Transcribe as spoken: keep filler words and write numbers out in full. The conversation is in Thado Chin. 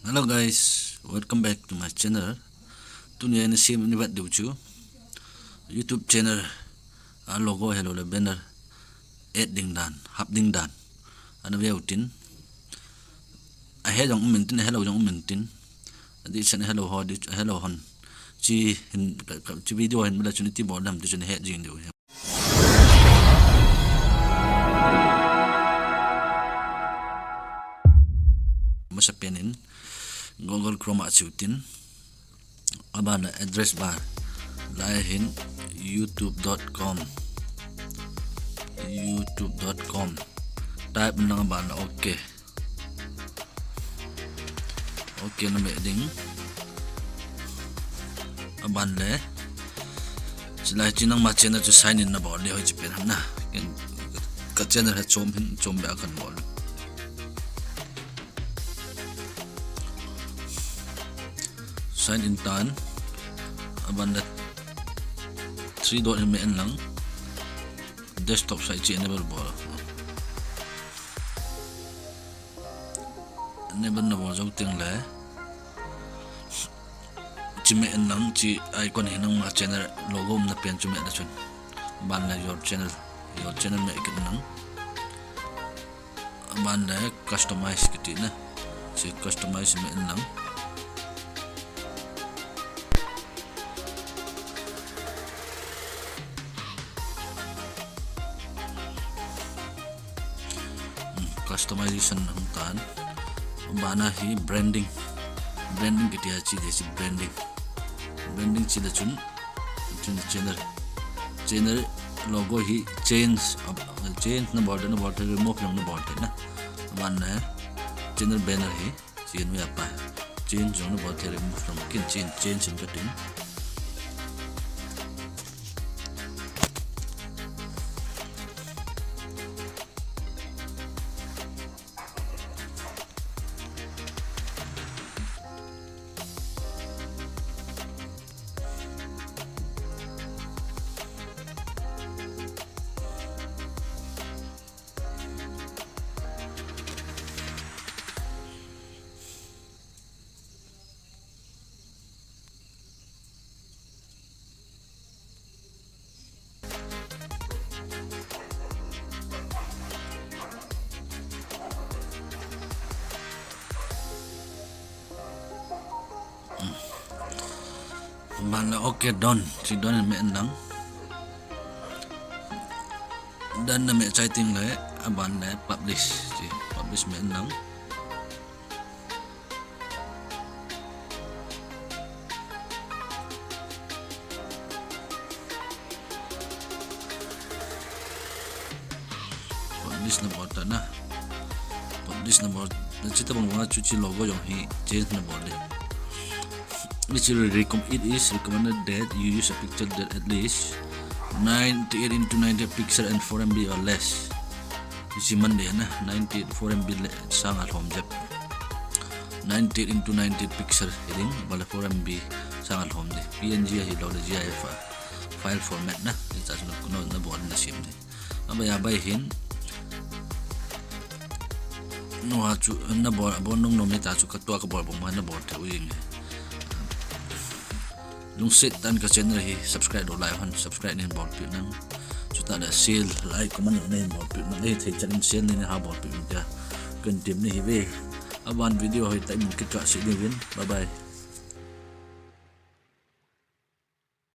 Hello guys, welcome back to my channel. Tuni a ina sem ni vet diu chu YouTube channel a logo helou le banner add ding dan, hap ding dan. Ana veu tin. Ahe jong um in tin, ahelou jong um in tin. Adih chan ahelou ho, adih, ahelou hon. Chi hin, ka, ka, chi video hin mila chun iti bol dam ti chun ahe jing diu hi. Masa pen in Google Chrome a chiu tin. Aban a address bar. Lai hin youtube dot com. youtube dot com. Type nang aban a okay. Okay na meh ding. Aban le. Chilai chi nangma channel chu sign in na bol le hoi chi pen ham na. Ken ka channel ha chom hin chom be a kan bol. Sign in tan. Aban le three dot hin meh en lang. Desktop site chi enable bol. Enable na bol jou teng le. Chi meh en lang chi icon hi nangma channel logo umna pen chu meh na chun. Ban le your channel. Your channel meh kit nang. Ban le customize kiti na. Chi customize meh en lang. Hmm, customization hung tan. Ban a hi branding. Branding kiti a chi de chi branding. Branding chi le chun. Chun channel. Channel logo hi change, uh, change na bol de, na bol de, remove jong na bol de na. Ban le channel banner hi. Change mi apa. Change jong na bol thei remove jong kin change, change in ka ting. Ban le okay, done. Chi done meh en lang. Done na meh chai teng le, aban le publish. Chi publish meh en lang. Publish na bol ta na. Publish na bol. Na chi tabang bang a chu chi logo jong hi change na bol de. It is recom-, it is recommended that you use a picture that at least ninety-eight into ninety pixel and four M B or less. Isi man de na, ninety-eight four M B le sang a lhom jep. Ninety-eight into ninety pixel hi ding, bale four M B sang a lhom de. P N G ahi lou le G I F a. File format na, ita chu na, na, na bol na sim de. Abai, abai hin. No ha chu, na bol, bol nung nom ni ta chu ka tua ka bol bol ma na bol thei u jing e. Lungset tah in ka channel hi subscribe lou lai hon, subscribe nei bolpeh un. Chutah le share, like, comment nei bolpeh un. Nei thei chan in share nei ha bolpeh un tia. Kan tem nei hi ve. Aban video hoi tah in kit kasei ding uvin. Bye bye.